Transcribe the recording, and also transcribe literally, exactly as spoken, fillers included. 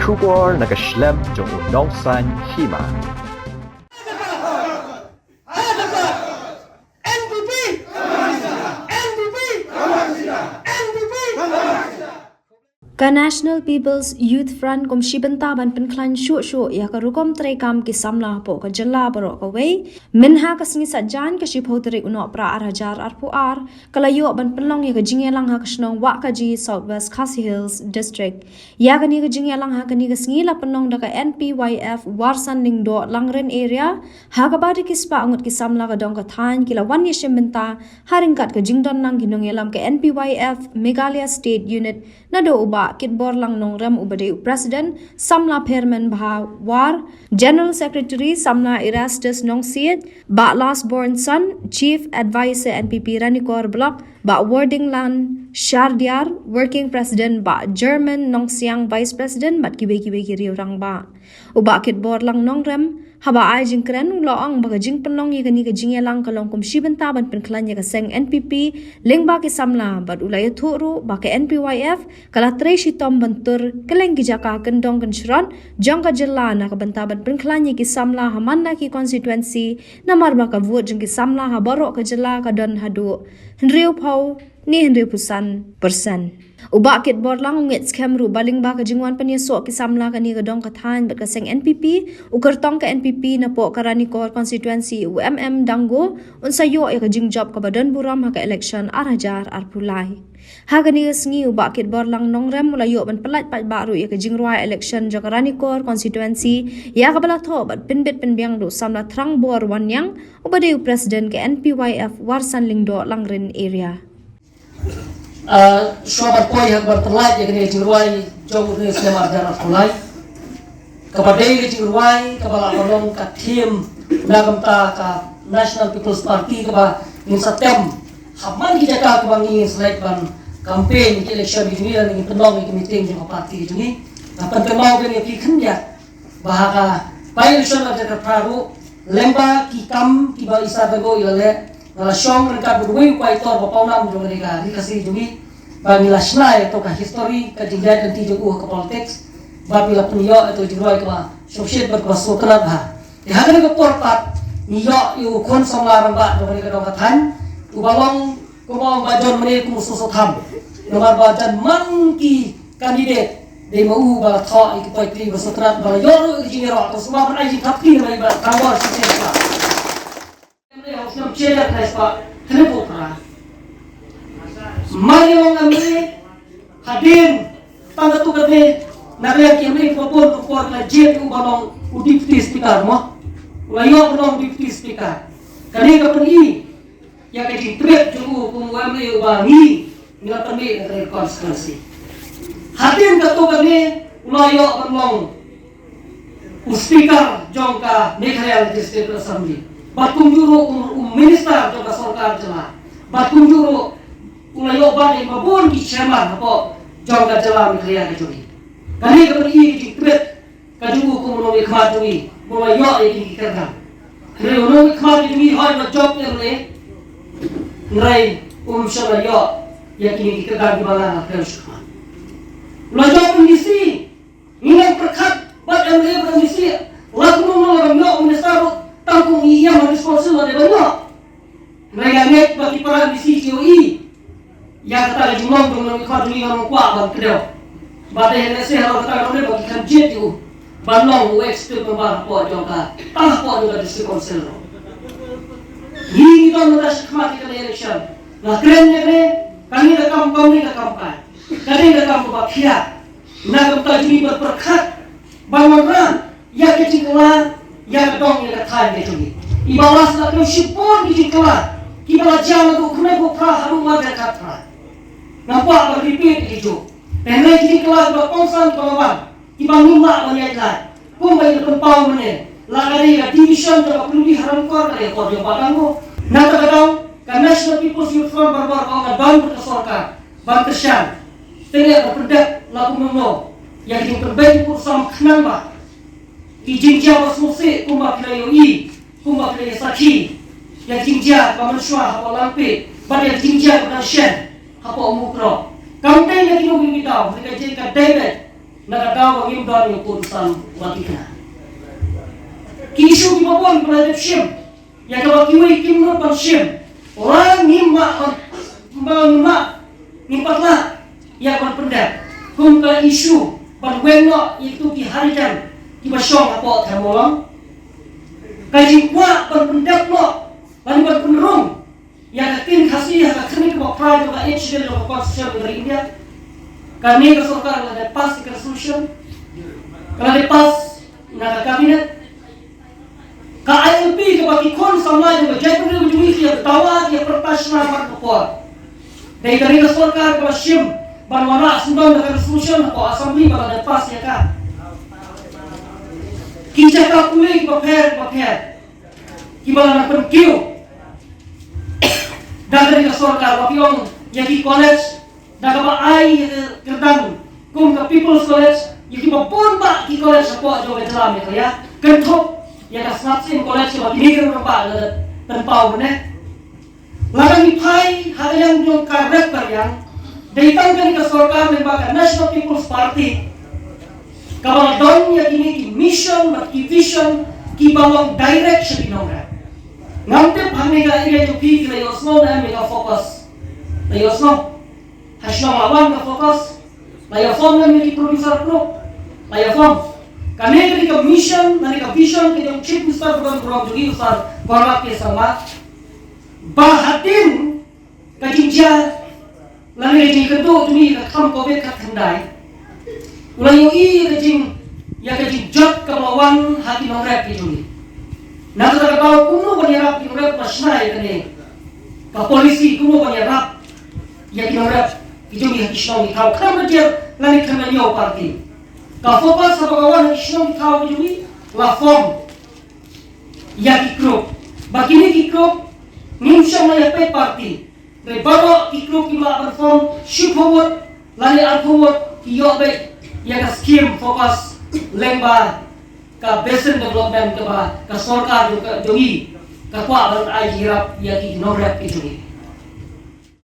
Khubor na ka shlem jong u nongsan hima. Ka National People's Youth Front kum shi bynta ban pynkhlaiñ shuh shuh ïa ka rukom treikam ki samla hapoh ka jylla baroh kawei. Mynha ka sngi Saitjaiñ ka shiphew tarik u Nohprah ar hajar arphew ar, ka la ïoh ban pynlong ïa ka jingïalang ha ka shnong Wahkaji, South West Khasi Hills District. Ïa kane ka jingïalang ha kane ka sngi la pynlong da ka N P Y F Warsan Lyngdoh Langrin Area, ha kaba da ki spah ngut ki samla ka dong ka thaiñ ki la wan ïashim bynta ha ryngkat ka jingdon lang ki nongïalam ka N P Y F Meghalaya State Unit, naduh u Bah Kitborlang Nongrem uba dei u President, Samla Pherman Bha War, General Secretary Samla Erastus Nongsiej, Bah Lasborn Son, Chief Adviser N P P Ranikor Block, Bah Wordingland Shardiar, Working President, Bah German Nongsiang, Vice President bad kiwei kiwei ki riew rangbah. U Bah Kitborlang Nongrem, haba ai jingkren u la ong ba ka jingpynlong ïa kane ka jingïalang ka long kum shi bynta ban pynkhlaiñ ïa ka seng N P P lyngba ki samla bad u la ïathuh ruh ba ka N P Y F ka la trei shitom ban tur kylleng ki jaka kyndong kynshrot jong ka jylla na ka bynta ban pynkhlaiñ ïa ki samla ha man la ki constituency, namar ba ka vote jong ki samla ha baroh ka jylla ka don haduh hynriewphew ne hynriewphew san percent. U Bah Kitborlang u ngeit skhem ruh ba lyngba ka jingwan pynïasoh ki samla kane ka dong ka thaiñ bad ka seng N P P, u kyrtong ka N P P napoh ka Ranikor constituency u M M Dango un sa ïoh ïa ka jingjop kaba don burom ha ka election ar hajar arphew lai. Ha kane ka sngi u Bah Kitborlang Nongrem u la ïoh ban pyllait paidbah ruh ïa ka jingrwai election jong ka Ranikor constituency, ïa kaba la thoh bad pynbit pynbiang da u samla Thrangbor Wanniang uba dei u President ka N P Y F Warsan Lyngdoh Langrin Area. Ah, shuwa ban poi ha kaba pyllait ïa kane ka jingrwai jong u Ri Snem Arjar Arphew Lai. Kaba dei ka jingrwai kaba la pynlong ka theme na ka bynta ka National People's Party kaba ngin sa tem ha man ki jaka kaba ngin select ban campaign ki election ki jong ngi, lane ngin pynlong ki meeting jong ka party ki jong ngi. Nga pynkynmaw ïa phi khyndiat ba ha ka by-election kaba khatphra ruh, lyngba ki kam kiba i Sir Dango i la leh, nga la shong ryngkat bad uwei u paitor ba pawnam jong kane ka Ri Khasi jong ngi, ba ngi la shna ïa kato ka history, ka jingïaid lynti jong u ha ka politics, bad ngi la pynïoh ïa kato ka jingrwai kaba shongshit bad kaba sngewtynnat bha. Te ha kane ka por pat ngi ïoh ïa u khun samla rangbah jong kane ka dong ka thaiñ, uba long kumba ong Bah John Mane kum u sngewsih tham. Namar ba jan man ki candidate dei ma u ba la thoh ïa ki poetry ba sngewtynnat, ba la ïoh ruh ïa ki jingïaroh, tang sngewbha ban ai jingthap kti namar ba Thrangbor shisien sha. Em, eh, hok sngem cheria khnai spah hynriewphew phra. Mar ïa long M L A hadien tang katto katne na ka liang ki M L A kiba bun, ka por ka la jied ïa u ban long u Deputy Speaker mo. U la ïoh ban long Deputy Speaker. Kane ka pyni ïa ka jingtbit jong u kum u M L A uba ngi, ngi la pynmih na ka constituency. Hadien katto katne u la ïoh ban long u Speaker jong ka Meghalaya Legislative Assembly. Bad kumjuh ruh u, u Minister jong ka sorkar jylla. Bad kumjuh ruh u la ïoh ban ïa kiba bun ki chairman hapoh jong ka jylla Meghalaya ka jong ngi. Kane ka pyni ïa ka jingtbit ka jong u kum u nongmihkhmat jong ngi, ba u la ïoh ïa kine ki kyrdan. Hynrei u nongmihkhmat jong ngi hooid u la jop M L A, hynrei um shym la ïoh ïa kine ki kyrdan kiba nga la kren shakhmat. U la jop M D C, ngi nang pyrkhat bad M L A bad M D C, la kumno la ban ïoh minister ruh tang kum ngi ïam ha District Council la dei ban ïoh. Hynrei nga ngeit ba ki para M D C ki ïohi ïa kata ka jinglong jong u nongmihkhmat jong ngi, nga ong kwah ban kdew. Ba dei lehse halor kata ka daw dei ba ki khlem jied ïa u ban long u executive member hapoh jong ka, tang hapoh jong ka District Council ruh. Ngi ngi don mynta shakhmat ïa kane ka election. Nga kren ïa kane, kane ka kam, kane ka kam kai, kane ka kam kaba khia. Na ka bynta jong ngi ban pyrkhat ban wanrah ïa ka jingkylla ïa ka dong ïa ka thaiñ ka jong ngi. Iba la sdang khlem shibun ki jingkylla kiba la jia naduh u khyndai phew phra haduh u ar hajar khatphra. Ngam kwah ban repeat ïa ki juh. Hynrei ki jingkylla kiba kongsan kiba la wan, kiba ngim lah ban ïaid lait. Kumba i la pynpaw mynne, la ka dei ka division jong ka Pyndonkor ha Ranikor, ka dei ka por jong Bah Dango. Na kata ka daw ka National People's Youth Front barabor ka ong ka don bad ka sorkar ban kyrshan, te leh ban pyndep la kumno kumno ïa ki jingpynbeit jingpynsan khnang ba ki jingjia ba sngewsih kumba phi la ïohi, kumba phi la ïa sakhi, ïa ki jingjia ba mynshuwa hapoh Langpih bad ïa ki jingjia ba dang shen hapoh Mukroh. Kam dei na kino kino ki daw, hynrei ka jing ka dei dei Na ka daw ba ngim don ïa u pud u sam wat ïa ka. Ki issue kiba bun kiba la dep shim, ïa kaba kiwei kim nud ban shim. La ngim mad ban, ba ngim mad, ngim pat lah ïa ban pyndep. Kum ka issue ban weng noh ïa kitu ki hurricane kiba shong hapoh Tyrmawlong. Ka jingkwah ban pyndep noh lane ban pynrung ïa ka ktien Khasi ha ka khyllung kaba phra jong ka Eighth Schedule jong ka Constitution ka ri India. Kane ka sorkar ka la dep pass ïa ka resolution, ka la dep pass na ka cabinet. Ka I L P kaba ki khun samla jong ka jaitbynriew jong ngi ki ïa dawa, ki ïa pyrta shna bad ka por. Dei kane ka sorkar kaba shim ban wanrah sngewdon da ka resolution hapoh Assembly ba la dep pass ïa ka. Ki jaka pule kiba pher kiba pher kiba la nang pynkiew da kane ka sorkar, ba phi ong ïa ki college da kaba ai ïa ka kyrdan kum ka People's College, ïa kiba bun bah ki college hapoh jong ka jylla Meghalaya, kynthup ïa ka Sngap Syiem College kaba kine ki rangbah la pynpaw ne. Lada ngi phai ha ka liang jong ka rep ka riang, dei tang kane ka sorkar lyngba ka National People's Party kaba la don ïa kine ki mission bad ki vision kiba long direct sha ki nongrep. Ngam tip hangne ka area jong phi ki la ïohsngew ne em ïa ka FOCUS. La ïohsngew? Ha shnong la wan ka FOCUS. La ïa form ne em ïa ki producer group? La ïa form. Kane ka dei ka mission, kane ka vision ka jong Chief Minister ba don burom jong ngi, u Sir Conrad K Sangma. Ba hadien ka jingjia lane ka jingkynduh jong ngi ka kam Covid khatkhyndai, u la ïohi ïa ka jing, ïa ka jingjot kaba la wan ha ki nongrep ki jong ngi. Na kata ka daw kumno ban ïarap ki nongrep, ba shna ïa kane ka policy kumno ban ïarap ïa ki nongrep ki jong ngi ha ki shnong ki thaw, khlem da jer lane khlem da ñiew party. Ka FOCUS haba ka wan ha ki shnong ki thaw ki jong ngi, la form ïa ki group. Ba kine ki group ngim shym la ïa peit party. Hynrei baroh ki group kiba lah ban form shiphew vote lane arphew vote ki ïoh beit ïa ka scheme FOCUS lyngba ka Basin Development kaba ka sorkar jong ka, jong ngi ka kwah ban ai jingïarap ïa ki nongrep ki jong ngi.